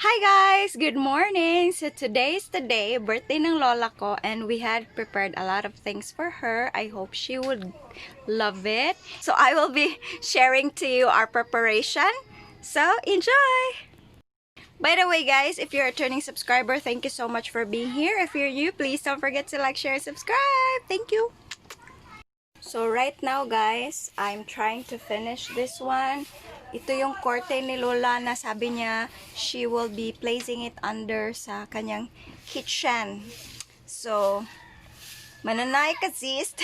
Hi guys! Good morning! So today's the day, birthday ng lola ko, and we had prepared a lot of things for her. I hope she would love it. So I will be sharing to you our preparation. So enjoy! By the way guys, if you're a returning subscriber, thank you so much for being here. If you're new, please don't forget to like, share, and subscribe. Thank you! So right now guys, I'm trying to finish this one. Ito yung curtain ni Lola na sabi niya she will be placing it under sa kanyang kitchen. So, mananay ka, sis.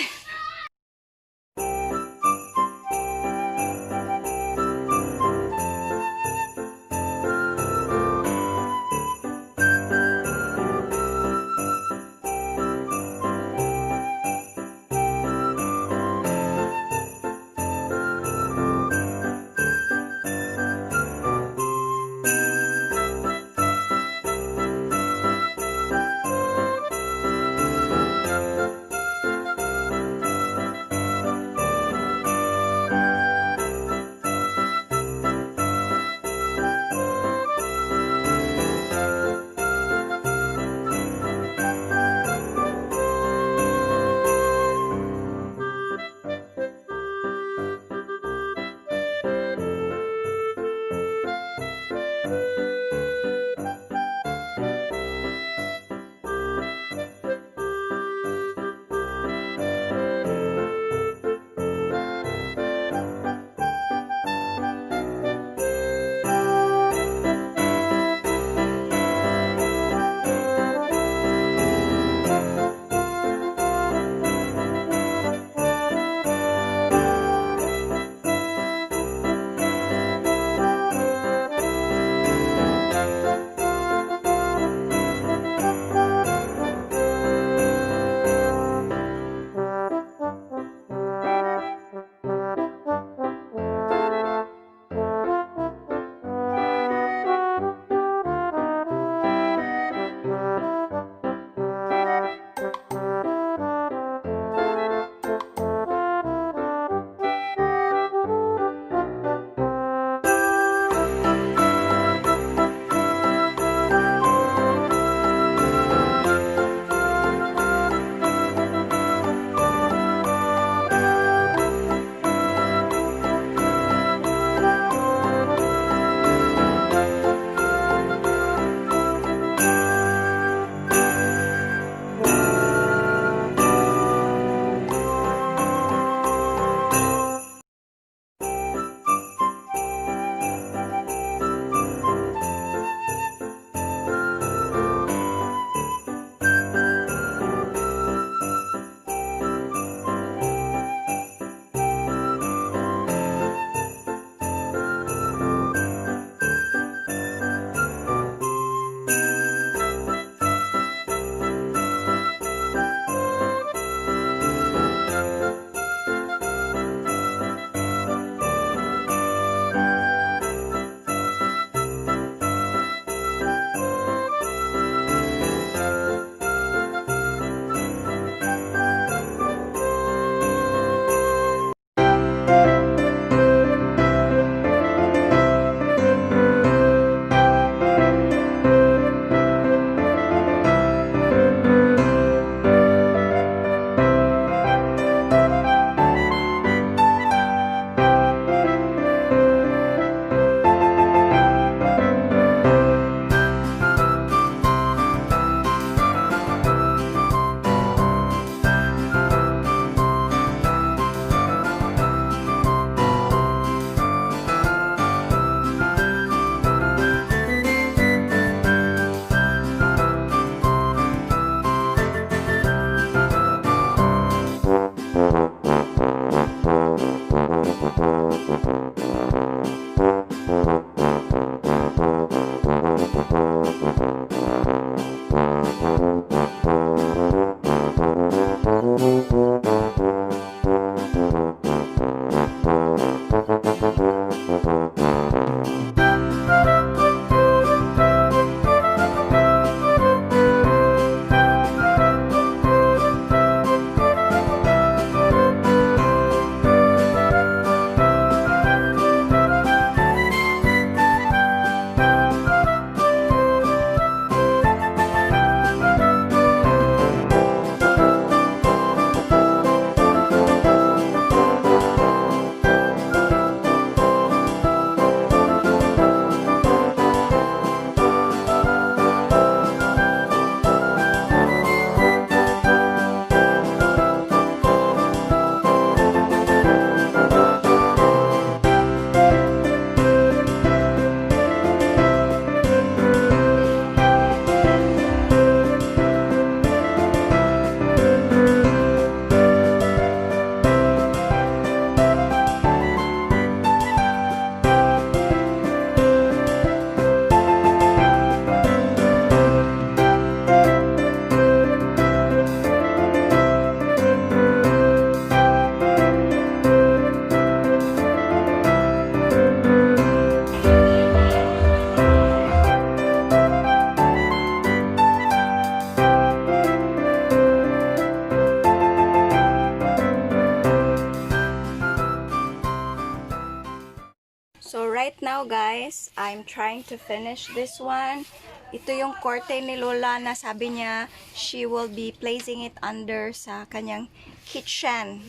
right now, guys, I'm trying to finish this one. Ito yung curtain ni Lola na sabi niya she will be placing it under sa kanyang kitchen.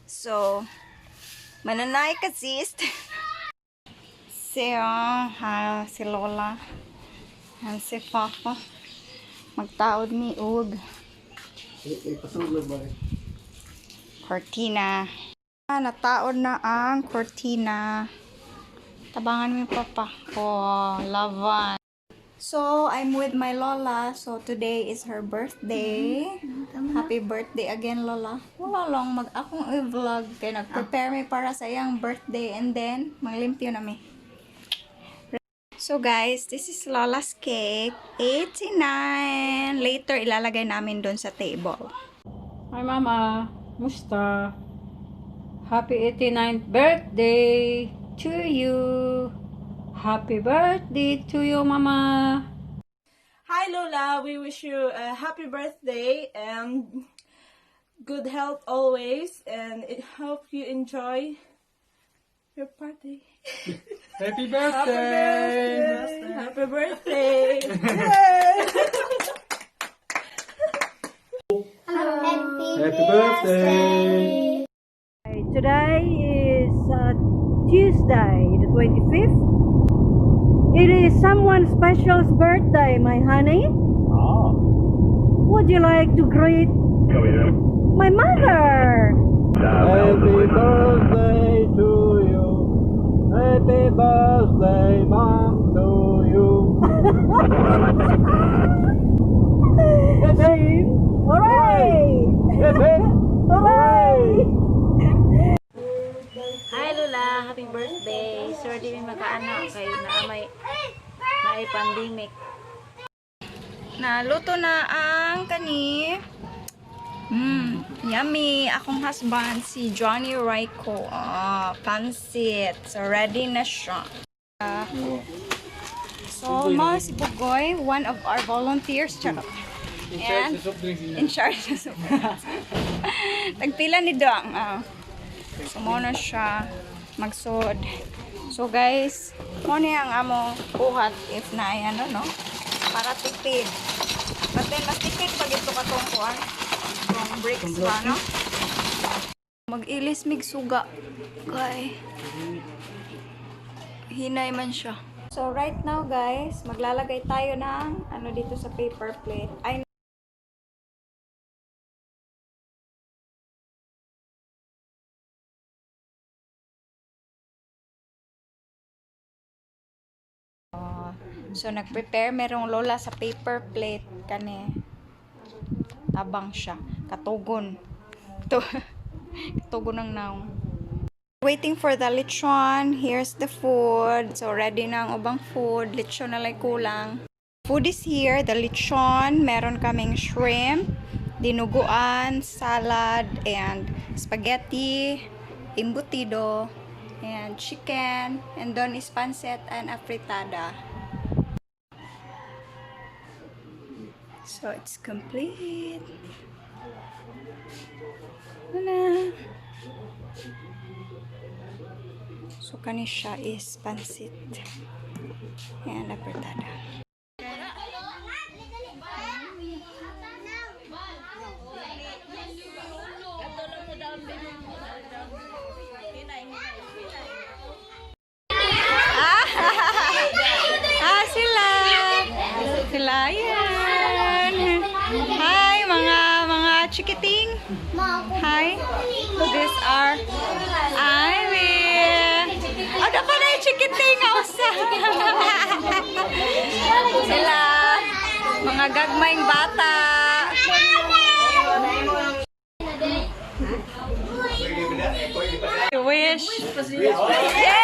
So, mananay ka, sis. Si, oh, ha, si Lola. And si Papa. Magtaod mi og Ipasulog ba eh? Cortina. Ah, nataod na ang cortina. Tabangan mo yung papa. Oh, lavan. So, I'm with my Lola. So, today is her birthday. Happy birthday again, Lola. Wala lang, mag akong i-vlog. Kaya nag-prepare mi para sa iyang birthday and then, maglimpyo na mi. So, guys, this is Lola's cake. 89. Later, ilalagay namin doon sa table. Hi, Mama, musta? Happy 89th birthday to you. Happy birthday to you, Mama. Hi, Lola, we wish you a happy birthday and good health always, and it hope you enjoy your party. Happy birthday! Happy birthday! Happy birthday! Today is Tuesday, the 25th. It is someone special's birthday, my honey. Ah. Would you like to greet my mother? Happy birthday to you. Happy birthday, Mom, to you. Hip, Hooray! hip, hip, Hooray! Hi, Lola, happy birthday. Sorry di mi makaanak kay naa may naay pandemic. Naluto na ang kani. Yummy. Akong husband, si Johnny Raico. Ah, pansit. So, ready na siya. Ah, so, mo si Bugoy, one of our volunteers. Charot. In charge of soft drinks. In charge of soft drinks. Tagpila ni Dong. Ah. So, mo na siya magsod. So, guys, mo ni ang among buhat if na ano, no? Para tipid. But then, mas tipid pag ito katong kuan. Itong bricks ba, no? Mag-ilis mig suga. Kay, hinay man siya. So, right now, guys, maglalagay tayo ng ano dito sa paper plate. Ay, so, nag-prepare merong lola sa paper plate kani. Tabang siya. Katugon. To katugon ng naong. Waiting for the lechon. Here's the food. So, ready na ang ubang food. Lechon na lang kulang. Food is here. The lechon. Meron kaming shrimp, dinuguan, salad, and spaghetti, embutido, and chicken. And doon is pancit and afritada. So, it's complete. Ano? So, kani siya is pansit. And afritada. Ah, sila. Sila, yan. Hi, mga chikiting. Hi. These are Ivy. Ano pa na yung chikiting? Ausa. Sila. Mga gagmayng bata. Wish. Yay!